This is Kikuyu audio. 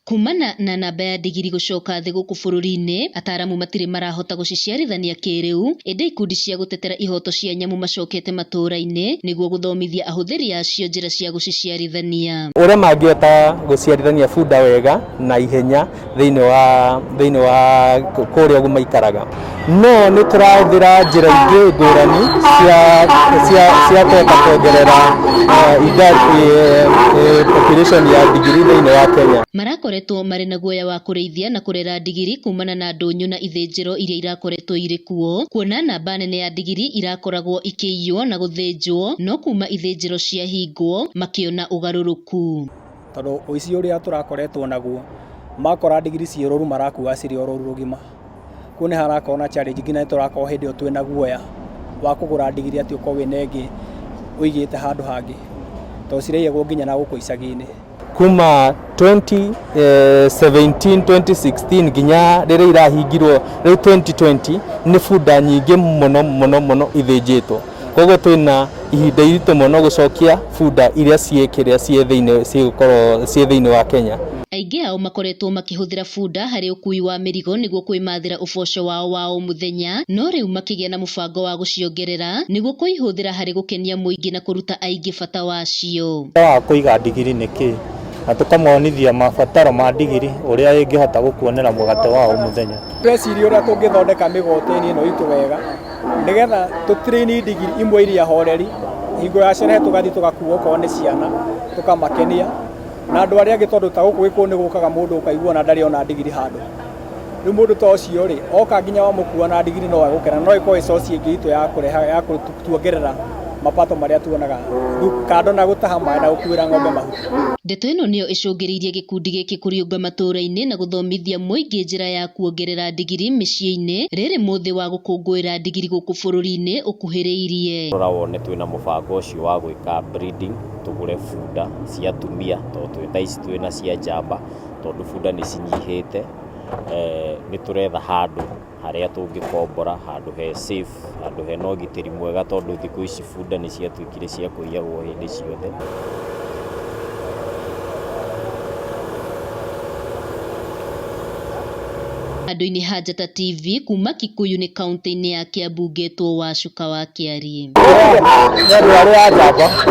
Kumana na namba ya ndigiri gũcoka thĩ gũkũ bũrũri-inĩ, ataramu matirĩ marahota gũciciarithania kĩrĩu, ĩndĩ ikundi cia gũtetera ihoto cia nyamũ macokete matũra-inĩ nĩguo gũthomithia ahũthĩri acio njĩra cia gũciciarithania. Ũrĩa mangĩhota gũciarithania bunda wega na ihenya thĩinĩ wa kũrĩa ũguo maikaraga, no nĩ tũrahũthĩra njĩra ingĩ ngũrani cia kũhota kuongerera idadi, population ya ndigiri thĩinĩ wa Kenya. Marakoretwo marĩ na guoya wa kũrĩithia na kũrera ndigiri kumana na ndũnyũ na ithĩnjĩro iria irakoretwo irĩ kuo, kuona namba nene ya ndigiri irakoragwo ikĩiywo na gũthĩnjwo, no kuma ithĩnjĩro ciahingwo makĩona ũgarũrũku. Tondũ ũici ũrĩa tũrakoretwo naguo, makora ndigiri ciĩ rũru marakua cirĩ o rũru rũgima. Kũu nĩ harakorwo na challenge, nginya nĩ tũrakorwo hĩndĩ ĩyo twĩna guoya wa kũgũra ndigiri atĩ ũkorwo wĩna ĩngĩ ũigĩte handũ hangĩ, tondũ ciraiyagwo nginya na gũkũ icagi-inĩ. Kuma 2017, 2016 nginya rĩrĩa irahingirwo rĩu 2020, nĩ bunda nyingĩ mũno mũno mũno ithĩnjĩtwo. Koguo twĩna ihinda iritũ mũno gũcokia bunda iria ciĩ kĩrĩa ciĩ thĩinĩ, cigũkorwo ciĩ thĩinĩ wa Kenya. Aingĩ ao makoretwo makĩhũthĩra bunda harĩ ũkui wa mĩrigo nĩguo kwĩmathĩra ũboco wao wa o mũthenya, no rĩu makĩgĩa na mũbango wa gũciongerera nĩguo kũihũthĩra harĩ gũkenia mũingĩ na kũruta aingĩ bata wacio. Wa kũiga ndigiri nĩ kĩ, na tũkamonithia mabataro ma ndigiri, ũrĩa ĩngĩhota gũkuonera mũgate wa o mũthenya. Tweciria ũrĩa tũngĩthondeka mĩgotĩni ĩno itũ wega, nĩgetha tũtrain ndigiri imwe iria horeri, hingo ya sherehe tũgathiĩ tũgakua okorwo nĩ ciana tũkamakenia na andũ arĩa angĩ, tondũ ta gũkũ Gĩkũyũ nĩ gũkaga mũndũ ũkaigua ona ndarĩ ona ndigiri handũ. Rĩu mũndũ ta ũcio rĩ, oka nginya wamũkua na ndigiri no egũkena, no ĩkorwo ĩ source ĩngĩ itũ ya kũreha ya gũtuongerera mapato marĩa tuonaga kando na gũtaha maĩ na gũkuĩra ng'ombe mahuti. Ndeto ĩno nĩyo ĩcũngĩrĩirie gĩkundi gĩkĩ kũriũnga matũra-inĩ na gũthomithia mũingĩ njĩra ya kuongerera ndigiri mĩciĩ-inĩ, rĩrĩ mũthĩ wa gũkũngũĩra ndigiri gũkũ bũrũri-inĩ ũkuhĩrĩirie. Rora wone twĩna mũbango ũcio wa gwĩka breeding, tũgũre bunda cia atumia, tondũ twĩ thaa ici twĩna cia njamba, tondũ bunda nĩ cinyihĩte. Nĩ tũretha handũ harĩa tũngĩkombora, handũ he safe, handũ hena ũgitĩri mwega, tondũ thikũ ici bunda nĩ ciatuĩkire cia kũiyagwo hĩndĩ ciothe. Handũ-inĩ ha Njata TV kuma Kikuyu-nĩ kaunti-inĩ ya Kiambu, ngetwo Wacuka wa Kĩarie. Nĩ andũ arĩa a njamba.